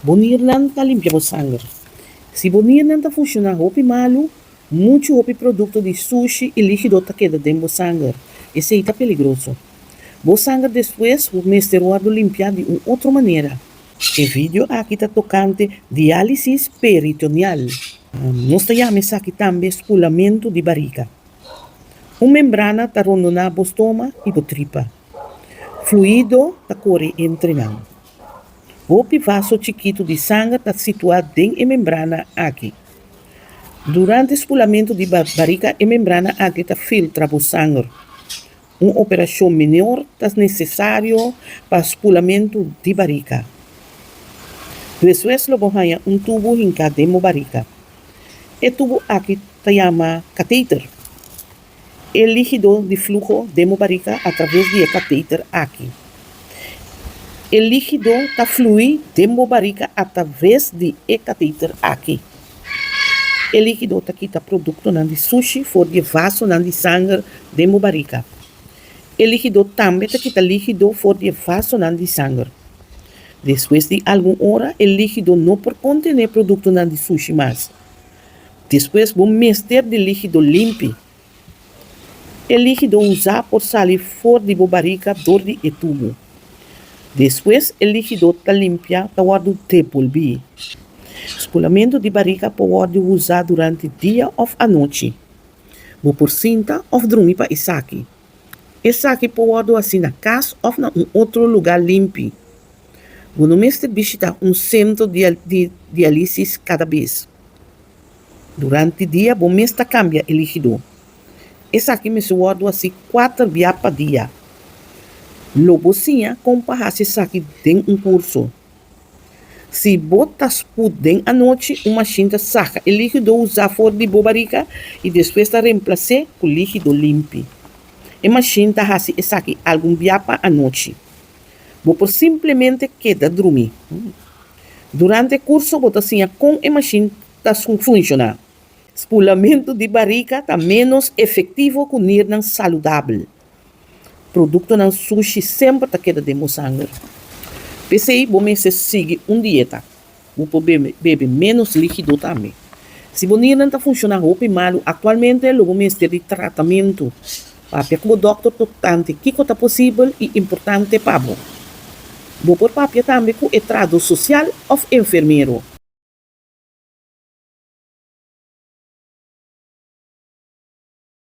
Bo nirnan ta limpia bo sanger. Si bo nirnan ta funshoná hopi malu, muchu hopi produkto di sushi i líkido ta keda den bo sanger. Esei ta peligroso. Bo sanger despues mester wòrdu limpiá di un otro manera. E video aki ta tokante diálisis peritoneal. Nos ta yama esaki tambe spulamentu di barika. Un membrana ta rondoná bo stoma i bo tripa. Fluido ta kore entre nan. Hopi vaso chikitu di sanger ta situá den e membrana aki. Durante spulamentu di barika e membrana aki ta filtra bo sanger. Un operashon menor ta nesesario pa spulamentu di barika. Despues lo bo haña un tubu hinká den bo barika. E tubu aki ta yama kateter. E líkido di fluho den bo barika atraves di e kateter aki. E líkido ta flui den bo barika atraves di e kateter aki. E líkido ta kita produktonan di sushi for di e vasonan di sanger den bo barika. E líkido tambe ta kita líkido for di e vasonan di sanger. Despues di algun ora e líkido no por kontené produktonan di sushi mas. Despues bo mester di líkido limpi. E líkido usá por sali for di bo barika dor di e tubu. Despues e líkido ta limpia ta wòrdu debolbí. Spulamentu di barika por wòrdu usá durante dia òf anochi. Bo por sinta òf drumi pa esaki. Esaki por wòrdu hasi na kas òf na un otro lugá limpi. Bo no mester bishitá un sentro di diálisis kada bes. Durante dia bo mes ta kambia e líkido. Esaki mester wòrdu hasi kuater bia pa dia. Lo bo siña kon pa hasi esaki den un kurso. Si bo ta sput den anochi, un mashin ta saka e líkido usá for di bo barika i despues ta remplas'é ku líkido limpi. E mashin ta hasi esaki algun bia pa anochi. Bo por simplemente keda drumí. Durante e kurso bo ta siña kon e mashin ta funshoná. Spulamentu di barika ta ménos efektivo ku nirnan saludabel. Produktonan sushi semper ta keda den bo sanger. P'esei bo mester sigui un dieta. Bo por bebe ménos líkido tambe. Si bo nirnan ta funshoná hopi malu aktualmente, lo bo mester di tratamentu. Papia ku bo dòkter tokante kiko ta posibel i importante pa bo. Bo por papia tambe ku e trahadó sosial òf enfermero.